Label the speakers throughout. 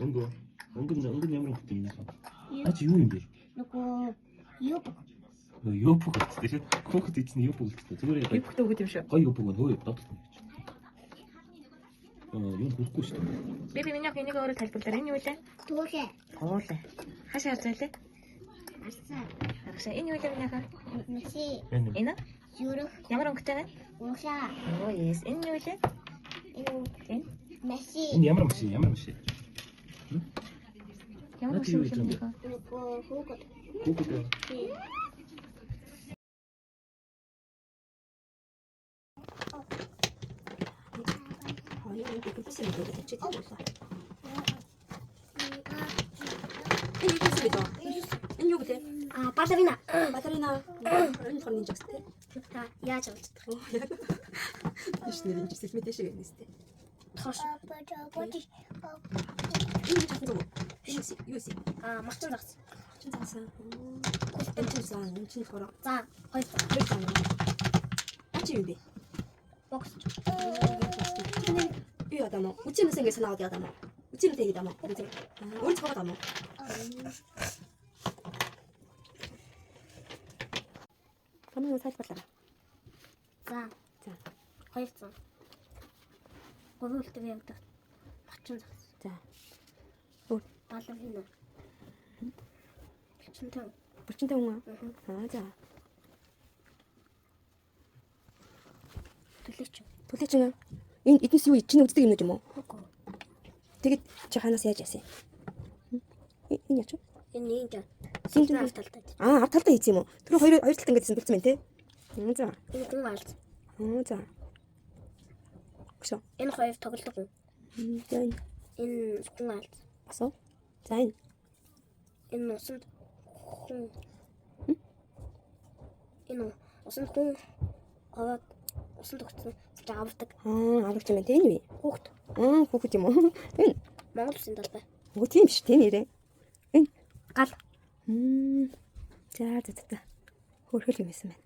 Speaker 1: Өнгө. Өнгө нь өнгө нь ямар өнгөтэй юм бэ? А чи юу юм бэ?
Speaker 2: Нөгөө юу
Speaker 1: Нөгөө ёпог гэсэн тийм. Хүүхэд эзэн ёпог гэсэн. Зүгээр яг
Speaker 3: Юпгтэй өгöd юм шүү.
Speaker 1: гоё ёпог нь хөөе додолт нь гэж. Аа юу хүрэхгүй шүү дээ.
Speaker 3: Би миний ах энийг өөрөө тайлбарлаарай. Энэ юу лээ?
Speaker 2: туулаа.
Speaker 3: Гуулаа. Хаашаа харж байлаа?
Speaker 2: Арсаа.
Speaker 3: Харагшаа. Энэ юу лээ миний ах?
Speaker 2: Мэси.
Speaker 1: Энэ
Speaker 3: Энэ
Speaker 2: Юрэх.
Speaker 3: ямар өнгөтэй вэ?
Speaker 2: Уншаа.
Speaker 3: Оо yes. Энэ юу лээ?
Speaker 2: Энэ
Speaker 3: Энэ
Speaker 2: мэси.
Speaker 1: энэ ямар машин ямар машин?
Speaker 3: ямар
Speaker 1: Наад юу
Speaker 3: машин
Speaker 1: гэж юм
Speaker 3: вэ?
Speaker 1: бэ?
Speaker 2: Нөгөө хүүхэд.
Speaker 1: Хүүхэд яа.
Speaker 4: Энэ юу гэлээ?
Speaker 2: А балерина.
Speaker 4: Балерина. Энэ болохоор нинжа гэсэн.
Speaker 2: Та яаж болж байгаа?
Speaker 4: Биш нэр нинжа сэлмэтэй шиг байна сте.
Speaker 2: Тоош.
Speaker 4: Энэ юу чадсан зүг? Энэ юу юм?
Speaker 2: А малчин загас.
Speaker 4: Чин цаасан. Энэ чин цаасан. Энэ чин болохоор
Speaker 2: За хоёр
Speaker 4: хоёр цаасан. А чи юу бэ?
Speaker 2: бокс.
Speaker 4: Би ядамо. Үчимээс ингэ санаад ядамо. Үчимтэй ядамо. Өөр цогоо дамо. Танаа тайлбарлаарай.
Speaker 2: За
Speaker 4: За.
Speaker 2: хоёр зам. Гурван үлдээ явдаг. Малчин загас.
Speaker 4: За. Өөр.
Speaker 2: Балерина. Булчинтай.
Speaker 4: Булчинтай хүн аа. Аа за.
Speaker 2: Төлөөч.
Speaker 4: Түлээч юм. Энэ эднес юу чиний үздэг юм уу юм уу?
Speaker 2: Үгүй.
Speaker 4: Тэгээд чи ханаас яаж яасан юм? Энэ яач вэ?
Speaker 2: Энэ энэ жаа.
Speaker 4: Энэ
Speaker 2: Энэ ард талтай.
Speaker 4: Аа, ард талдаа хийсэн юм уу? Тэр хоёр хоёр талд ингэж зэмбэлсэн байна те. Аа за.
Speaker 2: Энэ гүн алз.
Speaker 4: Аа за. Өшөө.
Speaker 2: Энэ хоёр тоглодог.
Speaker 4: За энэ
Speaker 2: Энэ гүн алз.
Speaker 4: асуу. За энэ.
Speaker 2: Энэ усанд хүн. Энэ усанд хүн аваад усанд өгсөн гэж авдаг.
Speaker 4: Аа, аврагч юм байна те энэ юу?
Speaker 2: Хүүхд.
Speaker 4: Аа, хүүхэд юм уу? Энэ.
Speaker 2: Монгол улсын талбай.
Speaker 4: Үгүй тийм биш те нэрээ. Энэ.
Speaker 2: Гал.
Speaker 4: Мм. За за за. Хөөрхөл юм байсан байна.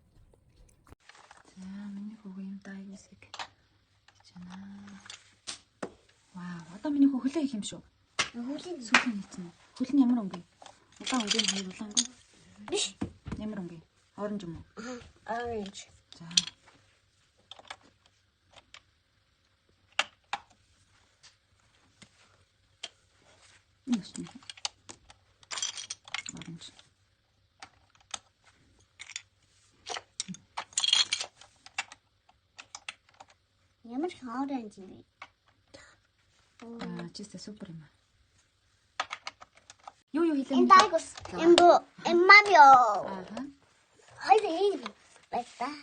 Speaker 3: За миний хүүгээ юм дайгүйсэг гэж байна. Вау, одоо миний хүү хөлөө их юм шүү.
Speaker 2: Хүүлийн
Speaker 3: Сүүлийн хийсэн үү? Хөл нь ямар өнгө? Удаан өнгө нь хоёр улаан өнгө.
Speaker 2: биш.
Speaker 3: Ямар өнгө? Оранж юм уу?
Speaker 2: Orange.
Speaker 3: За. Энэ өснө. Оранж.
Speaker 2: Ямар orange юм бэ?
Speaker 3: Аа, чистэ супер юм аа. Юу юу хэлээ?
Speaker 2: Энэ дайгус. Энэ бо. Энэ мамио.
Speaker 3: Ааха.
Speaker 2: Хоёр юм. Баярлалаа.